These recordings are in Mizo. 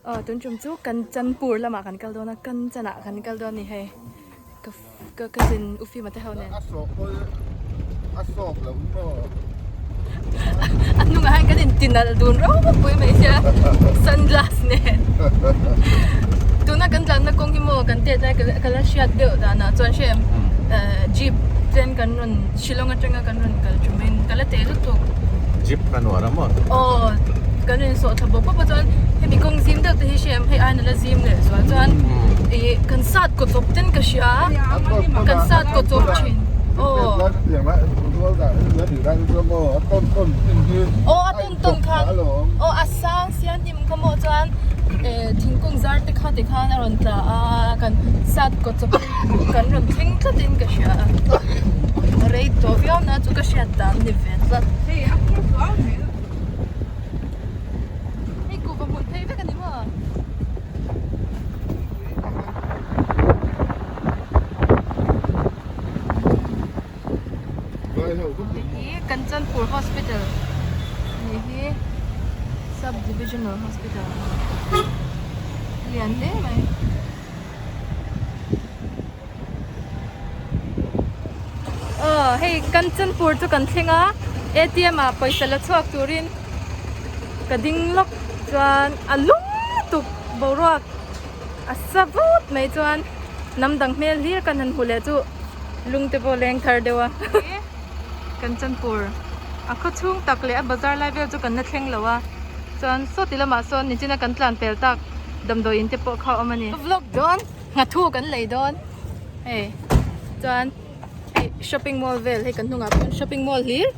Aw tun tum chu Kanchanpur lamah kan kal dawn a, Kanchanah kan kal dawn a ni hei. Ka ka cousin U Fima te ho nen. A sawk pawl a sawk loh maw? A hnungah hian kan inti nalh dun ropui mai sia sunglass nen. Tuna kan tlanna kawng hi maw kan tet lai ka la hriat deuh danah chuan hre em jeep ten kan rawn Shillong atanga kan rawn kal tumin ka la teh lutuk. Jeep kha nuar a maw? Aw kan rawn sawh thla bawk bawk a chuan hemi kawng zim deuh te hi hre em hei aina la zim leh zual chuan ih kan sat kaw chawp ten ka hria kan sat kaw chawp thin aw. Aw a tawn tawn kha aw a sang sia hnim kha maw chuan eh thingkung zar te kha ti khan a rawn tla a kan sat kaw chawp kan rawn thleng tlat in ka hria a rei tawh viau na chu ka hriat dan ni ve tlat hei kuhva hmun phei vek a ni maw. Hei hi Kanchanpur Hospital a nih hi Sub Divisional Hospital lian hle mai. Aw hei Kanchanpur chu kan thleng a A_T_M ah pawisa la chhuak turin ka ding lawk chuan a lung lutuk boruak a sa vut mai chuan hnam dang hmel hlir kan han hmu leh chu lung te pawh leng thar deuh a Kanchanpur a khaw chhung tak leh a bazar lai vel chu kan la thleng lo a chuan sawti lamah sawn nichina kan tlan pel tak damdawi in te pawh kha a awm a ni vlog dawn nghathu kan lei dawn hei chuan hei shopping mall vel hei kan hnungah pawh shopping mall hlir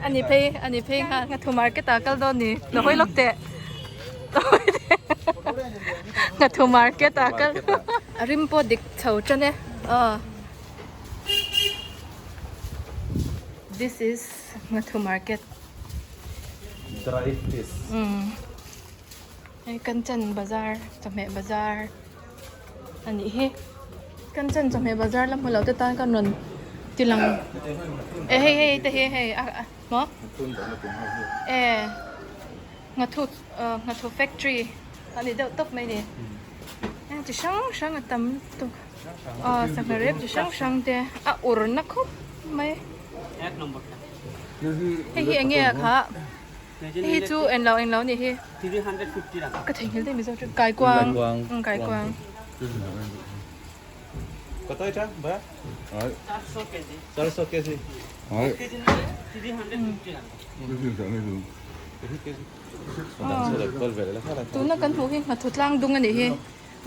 a ni phei a ni phei nghal nghathu market ah kal dawn ni lo hawi lawk teh nghathu market ah kal a rim pawh dik chho tan e aw this is nghathu market dry fish umm hei kanchan bazar chawhmeh bazar a nih hi kanchan chawhmeh bazar la hmu lo te tan ka rawn ti lang e hei hei te hi hei a maw e nghathu nghathu factory a ni deuh tawp mai ni heng chi hrang hrang a tam lutuk aw sangha rep chi hrang hrang te a ur na khawp mai hei hi eng nge a khah. Hei hi chu englo englo a nih hi. Ka theihnghilh daih mizo chu kaikuang umm kaikuang. Tuna kan hmuh hi nghathu tlang dung a nih hi.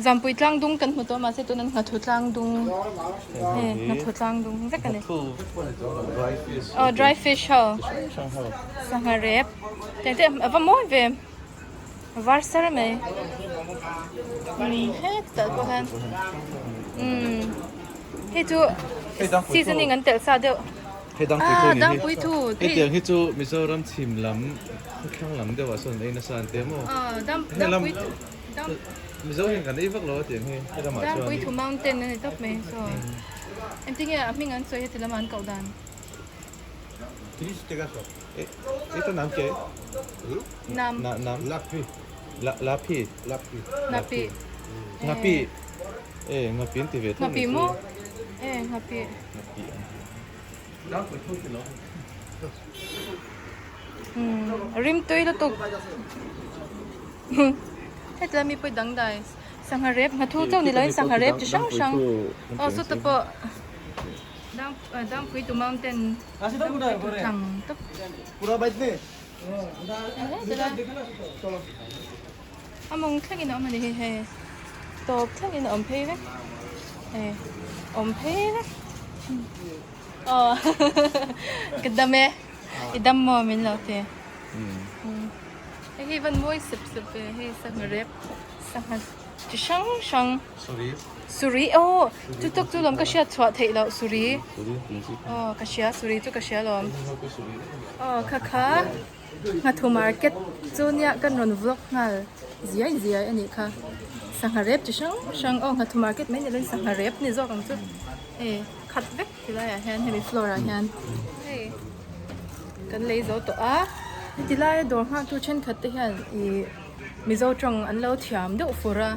Zampui tlang dung kan hmu tawh mahse tuna nghathu tlang dung hei nghathu tlang dung vek a ni. Aw dry fish ho sangha rep tiang te a va mawi ve a var sar mai hetah pawh hian umm hei chu seasoning an telh sa deuh ah dangpui thu hetiang hi chu Mizoram chhim lam khawthlang lam deuh ah sawn an ei nasa an ti a maw aw dangpui thu. Mizo hian kan ei vak lo a tiang hi he ramah chuan. Dangpuithu mountain a ni tawp mai saw. Engtin nge a hming an sawi heti lama an koh dan? Nam. Nam. Lapi. Lapi. Lapi. Ngapi. Ngapi. E ngapi an ti ve tho Ngapi maw? E ngapi. Ngapi an ti. Dangpuithu ti lo. Rim tui lutuk. Hetlai mi pawh dangdai sangha rep nghathu chauh ni loin sangha rep chi hrang hrang aw sawta pawh Dangpuitu mountain Dangpuitu tlang tawp a mawng thlengin a awm a ni hi hei tawp thlengin a awm phei vek hei awm phei vek aw ka dam e i dam maw min lo ti. Hei hi van mawi sep sep ve hei sangha rep sangha chi hrang hrang suri suri aw chu tawk chu lawm ka hriat chhuah theih loh suri aw ka hria suri chu ka hria lawm aw kha kha nghathu market chu nia kan rawn vlog nghal ziai ziai a nih kha sangha rep chi hrang hrang aw nghathu market mai ni lovin sangha rep ni zawk ang chu hei khat vek ti laiah hian hemi floor ah hian hei. Kan lei zo tawh a, heti laia dawr nghaktu thenkhat te hian ih Mizo tawng an lo thiam deuh fur a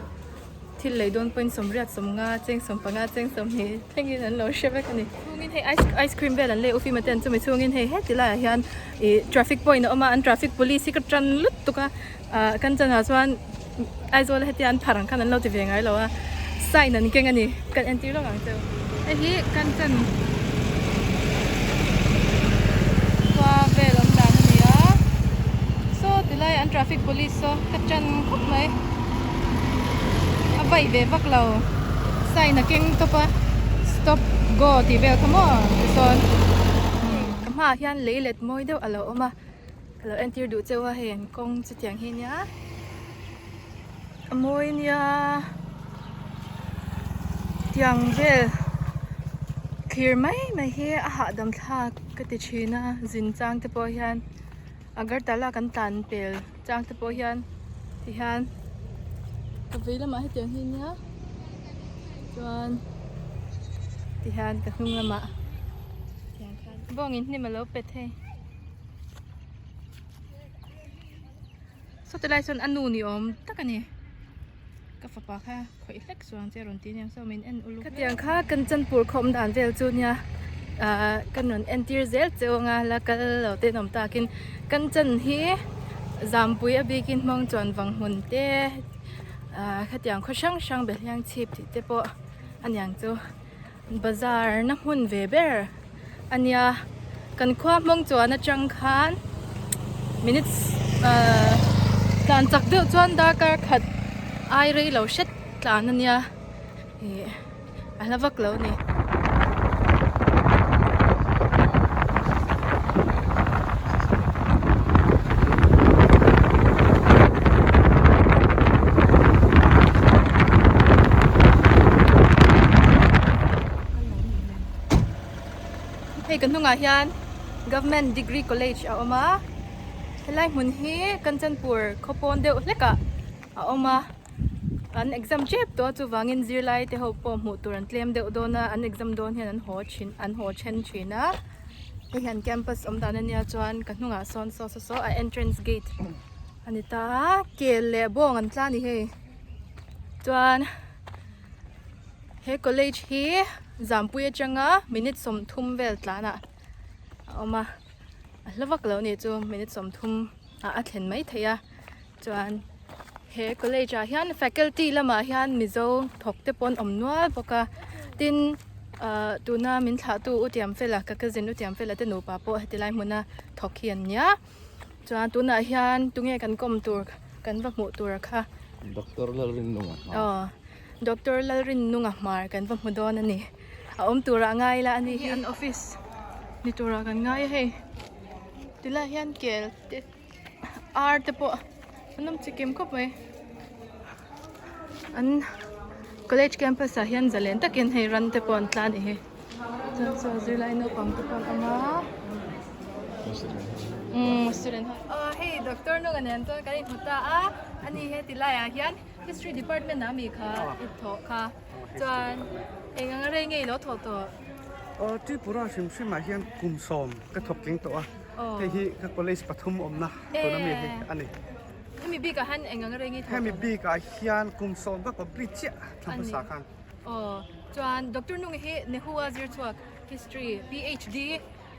thil lei dawn pawhin sawmriat sawmnga cheng sawmpanga cheng sawmhnih thlengin an lo hre vek a ni. Chhungin hei ice ice cream vel an lei ufim a ten chumi chhungin hei heti laiah hian ih traffic point a awm a an traffic police hi ka tan lutuk a ah kan chanah chuan Aizawl hetia an phar ang khan an lo ti ve ngai lo a sign an keng a ni kan entir lawk ang cheu. Hei hi Kanchan khua vel awm dan a ni a saw tilai an traffic police saw ka tan khawp mai a vaih ve vak lo sign a keng tawp a stop go tih vel kha maw tisawn ka hmaah hian lei let mawi deuh a lo awm a. Ka lo entir duh cheu a hei an kawng chutiang hi nia a mawi nia tiang vel thlir mai mai hi a hahdam thlak ka ti thin a zin chang te pawh hian agartala kan tlan pel chang te pawh hian ti hian ka vei lamah hetiang hi nia chuan ti hian ka hnung lamah bawngin hnim a lo pet hei. Saw tilai sawn a nu ni awm tak a ni ka fapa kha khawih hlek chuang che rawn ti aniang saw min en uluk khatiang kha Kanchanpur khawm dan vel chu nia ah ka rawn entir zel che anga la kal lo te an awm takin Kanchan hi Zampui a bikin hmang chuan vang hmun te ah khatiang khaw hrang hrang Behliang chhip tih te pawh aniang chu. Bazar na hmun ve ber a nia kan khua hmawng chuan atang khan minutes ahh tlan chak deuh chuan darkar khat ai rei lo hret tlan a nia ih a hla vak lo a ni. Hei ka hnungah hian Government Degree College a awm a helai hmun hi Kanchanpur khawpawn deuh hlek ah a awm a an exam tep tawh a chuvangin zirlai te ho pawh hmuh tur an tlem deuh dawn a an exam dawn hian an haw thin an haw then thin a hei hian campus awm dan ania chuan ka hnungah sawn saw saw saw a entrance gate a ni ta a kel leh bawng an tla a ni hei chuan he college hi Zampui atanga minute 30 vel tlanah a awm a a hla vak lo a ni chu minute 30 ah a thlen mai theih a chuan he college ah hian faculty lamah hian mizo thawk te pawh an awm nual bawk a tin ah tuna min thlah tu u Tiamfela ka cousin u Tiamfela te nupa pawh heti lai hmuna thawk hi an nia. Chuan tunah hian tunge kan kawm tur kan va hmuh tur kha. Doctor Lalrinnunga hmar. Aw Doctor Lalrinnunga hmar kan va hmu dawn a ni. A awm turah ngai ila a ni hi an office ni turah kan ngai a hei. Tilai hian kel te ar te pawh an awm chikim khawp mai. An college campus ah hian zalen takin hei ran te pawh an tla a ni hi. Chuan saw zirlai naupang te pawh an awm a. Umm student ho. Aw hei doctor nunga nen chuan kan inhmu ta a ani heti laiah hian history department ah mi kha i thawh kha chuan eng anga rei nge i lo thawh tawh? Aw Tripura hrim hrimah hian kum sawm ka thawk tling tawh a hei hi ka college pathum awmna tuna mi hi a ni. Hemi bikah hian eng anga rei nge i thawh tawh? Hemi bikah hian kum sawm ka complete chiah thla hmasa khan. Aw chuan Doctor Nunga hi Nehua zir chhuak history PhD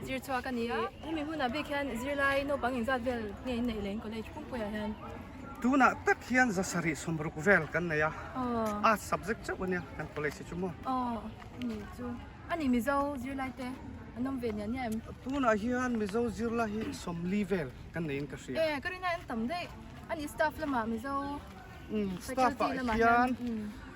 zir chhuak a ni a. Hemi hunah bik hian zirlai naupang inzat vel nge in neih leh in college pumpuiah hian? Tunah tak hian zasarih sawmruk vel kan nei a, arts subject chauh a nia kan college hi chu maw? Aw ani chu a ni Mizo zirlai te an awm ve nia nia em? Tunah hian Mizo zirlai hi sawmli vel kan neiin ka hria. E ka rin a en tam daih a ni staff lamah Mizo Staff ah hian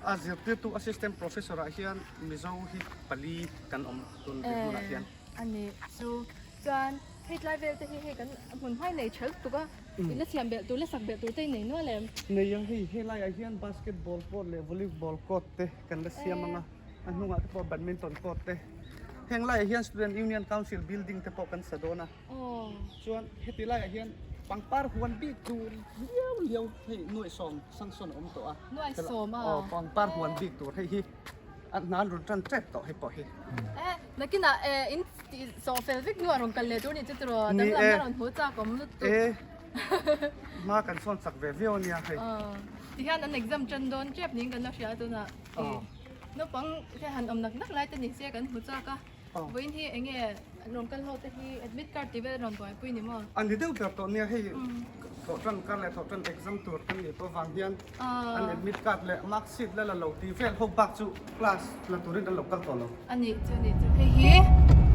a zirtirtu assistant professor ah hian Mizo hi pali kan awm tun hmunah hian. A ni chu chuan hei tlai vel te hi hei kan hmun hmai nei tha lutuk a in la siam belh tur la sak belh tur te in nei nual em? Nei ang hei helai ah hian basketball court leh volleyball court te kan la siam ang a a hnungah te pawh badminton court te heng laiah hian student union council building te pawh kan sa dawn a. Chuan heti laiah hian pangpar huan bik tur liau liau hei nuaih sawm sanction a awm tawh a. Nuaih sawm a. Aw pangpar huan bik tur hei hi a hnan rawn tan tep tawh hei pawh hi. Eh nakinah eh in tih sawh fel vek hnuah rawn kal leh tur a nih chu tiraw danglamna rawn hmu chak awm lutuk. Eh. Hma kan sawn chak ve viau ania hei. Tihian an exam tan dawn tep niin kan la hria a tunah. Naupang te han awm nak nak lai te ni se kan hmu chak a. Vawiin hi eng nge an rawn kal ho te hi admit card tih vel a rawn buaipui ni maw? A ni deuh ber tawh nia hei thawh tan kar leh thawh tan exam tur kan nih pawh vang hian an admit card leh mark sheet la la lo tih vel ho bak chu class la turin an lo kal tawh lo. A nih chu a nih chu hei hi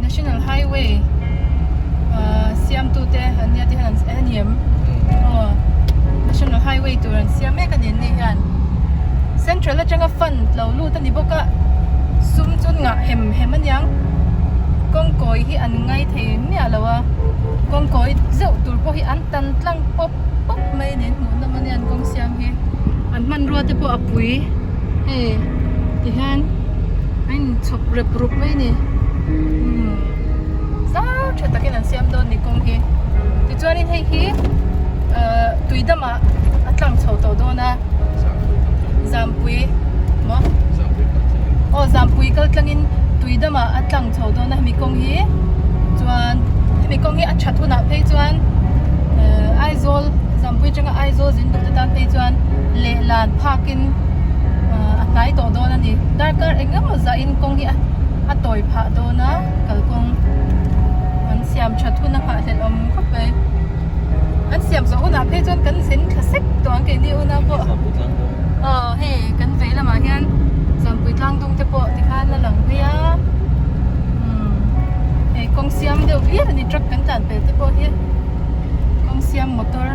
National Highway siamtu te an nia tih hian an a ni em? Aw National Highway tur an siam mek a ni an ni hian Central atanga fund lo lut a ni bawk a sum chu ngah hem hem aniang kawngkawi hi an ngai thei miah lo a kawngkawi zeuh tur pawh hi an tan tlang pawp pawp mai a ni an hmuh nawm ania an kawng siam hi an hmanrua te pawh a pui hei tihian a inchhawp rep rup mai a ni umm zau tha takin an siam dawn a ni kawng hi tichuanin hei hi ahh tui damah a tlang chho tawh dawn a Zampui maw aw Zampui kal tlangin tui damah a tlang chho dawn a hemi kawng hi chuan hemi kawng hi a that hunah phei chuan ehh Aizawl Zampui atanga Aizawl zin duh te tan phei chuan lehlan phakin ahh a hnai tawh dawn a ni darkar eng emaw zahin kawng hi a tawi phah dawn a kalkawng an siam that hun a nghahhlelh awm khawp mai an siam zawh hunah phei chuan kan zin thla sek tawh ang keini unau pawh aw hei kan vei lamah hian Zampui tlang dung te pawh tikhan a lang phei a umm hei kawng siam deuh viau a ni truck kan tlan pel te pawh hi kawng siam motor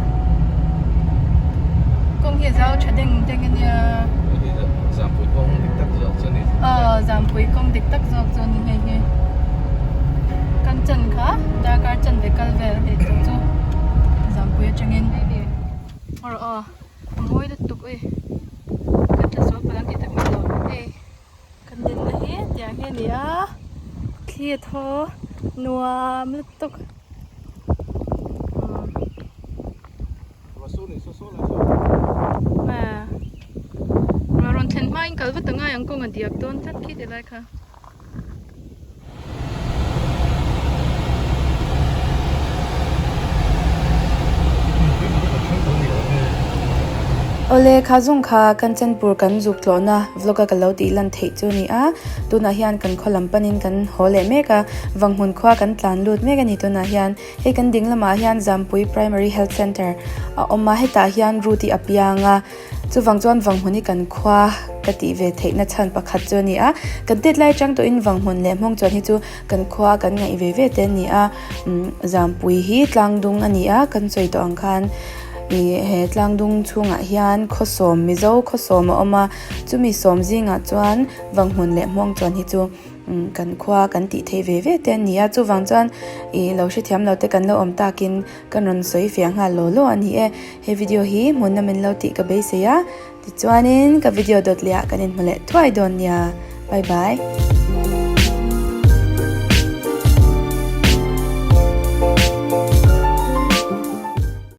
kawng hi a zau tha deng deng a nia Zampui kawng dik tak zawk chu a ni aw Zampui kawng dik tak zawk chu a ni hei hi kan chan kha darkar chanve kal vel hei tawh chu Zampui atangin aw aw a mawi lutuk e kan tla sual palh ang tih tak mai lo hei kan dinna hi tiang hi a ni a thli a thaw nuam lutuk rawn thlen hmain kal vat angai ang kawng a diak dawn tlat khi ti lai kha. Awle kha zung kha Kanchanpur kan zuk tlawhna vlog a ka lo tih lan theih chu a ni a, tunah hian kan khaw lam panin kan haw leh mek a, Vanghmun khua kan tlan lut mek a ni tunah hian. Hei kan ding lamah hian Zampui Primary Health Centre a awm a, hetah hian route hi a piang a. Chuvang chuan Vanghmun hi kan khua ka tih ve theihna chhan pakhat chu a ni a, kan tet lai atang tawhin Vanghmun leh Hmawngchuan hi chu kan khua kan ngaih ve ve te a ni a, umm Zampui hi tlangdung a ni a, kan sawi tawh ang khan ih he tlangdung chhungah hian khawsawm Mizo khawsawm a awm a, chumi sawm zingah chuan Vanghmun leh Hmawngchuan hi chu. Kan khua kan tih theih ve ve te a ni a, chuvang chuan ih lo hrethiam lo te kan lo awm takin kan rawn sawi fiah nghal law law a ni e. He video hi hmunna min lo tih ka beisei a, tichuanin ka video dawt leh ah kan inhmu leh thuai dawn nia. Bye bye.